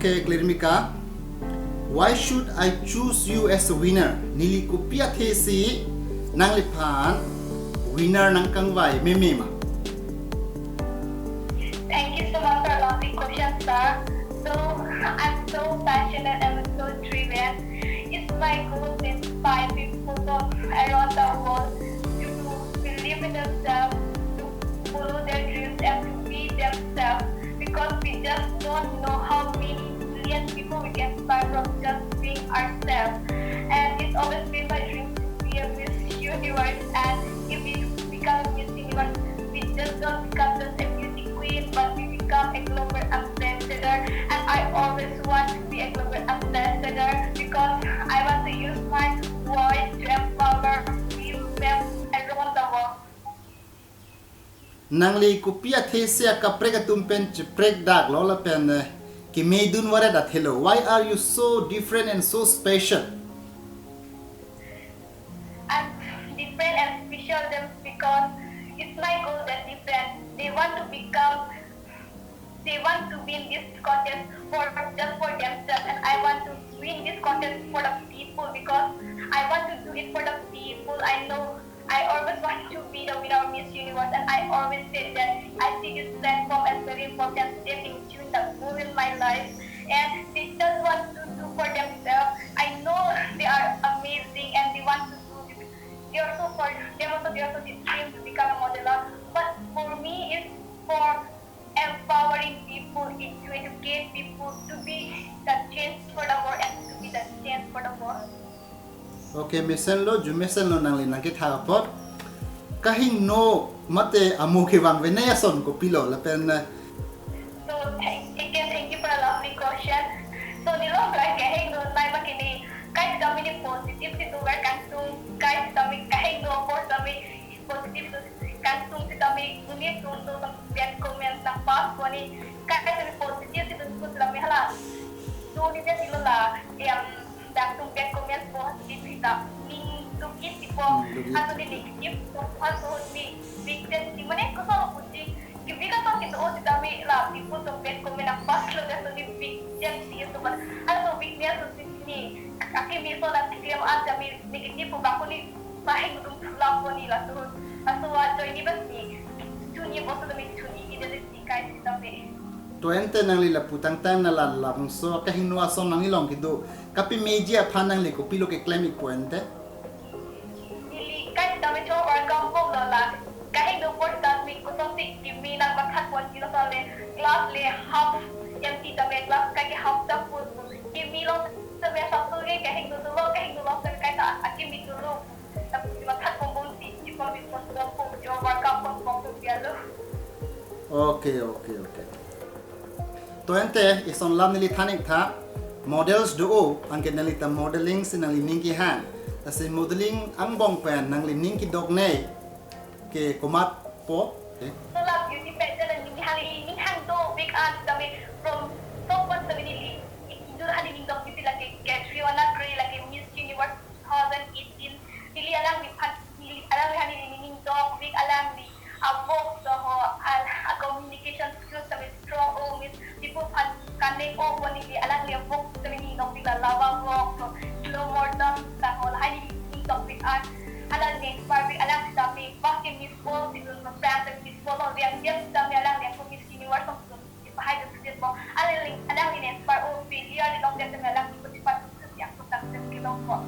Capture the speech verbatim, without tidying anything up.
Ke Klermika, why should I choose you as a winner? Neli kopi athe si nangliphan winner nangkangvai meme ma? Thank you so much for a lovely question, sir. So, I'm so passionate and so driven. It's my goal to inspire people from around the world to believe in themselves, to follow their dreams, and to be themselves. Because we just don't know how many million people we can inspire from just being ourselves. And it's always been my dream to be a Miss Universe. And if we become Miss Universe, we just don't become just a beauty queen, but we become a global ambassador. And I always want to be a global ambassador because I want to use my voice to empower women around the world. Nangli kopi athe si akaprek atum pen cheprekdak lo lapen eh, kemedun varet athe lo. Why are you so different and so special? I'm different and special them because it's my goal that different. They want to become, they want to win this contest for just for themselves, and I want to win this contest for the people because I want to do it for the people. I know I always want to be the winner of Miss Universe, and I always say that I see this platform as very important step in doing the goal in my life. And they just want to do for themselves. I know they are amazing and they want to do. They also for them also they also dream to become a modeler. But for me, it's for empowering people, it's to educate people to be the change for the world and to be the change for the world. Okay, mesen lo, ju mesen lo nangli nangketha apot. Kahingno mate amo kevang venei ason kopilo lapen eh, So thank, again, thank you for a lovely question. So nilong kai kahingno nai ma kini kai sitame ni positive si tu ver kangtung kai sitame kahingno apor sitame positive si kangtung sitame uni tum tu bad comment nang pass ko ni kai sitame positive si tu sitame hala. So ni dia silo la yang dak tum bad comment positive sita ning tu kit si po. Hmm, logit. Aso ni negative po aso ni big ten si mane ko sa puji. Kibika to kitu o sitame la people to bad comment nang pass lo, kaso ni big ten si itu kan. Aso big ten aso si ni akimi so na kiri am an kami negative po bako ni pahing dum pulang po ni laso. Aso wa join ni bas ni chuni boso tame chuni ki jadi si kai sitame. To ente nangli lapu tangtang na la labangso kahingno ason nangli long kedo. Kapemeji aphan nangli kopilo keklem ik po ente? Neli kai sitame cho overcome ko lo la. Kahingno apor sitame kosonsi kimi nang matha pon kilo sale glass le half empty tame glass kai ke half ta full. Kimi lo tame satu ke kahingno tu lo kahingno lo tame kai ta akimi tu lo. Tapi matha pon pon si chipon pon pon pon cho overcome pon pon pon dia lo. Okay, okay, okay. To ente ison lam neli than ik tha, models do o, anke nangli ta modeling si nangli ning kehang. Lasi modeling angbong pen nangli ning kedoknei ke komat po? Okay. So la beauty pageant and ning hang ning hang do big art kami from top one family. Idur hadi ning dok beauty lake Catriona Gray lake Miss Universe two thousand eighteen. Neli alang ni phan neli alang ni hani neli ning dok big alang ni abok so ho al a communication skills kami strong o Miss people phan kanek o pon neli alang ni abok kami ning dok big la lava walk so slow motion sang ho lahai neli ning dok big art alang ni inspire big alang sitame pas ke Miss World season so France Miss World ho riang riang sitame alang ni ko Miss Universe so pahai dun sitame alang ni alang ni inspire o failure ni dok big sitame alang ni ko cepat sukses yang ko success ke long ko.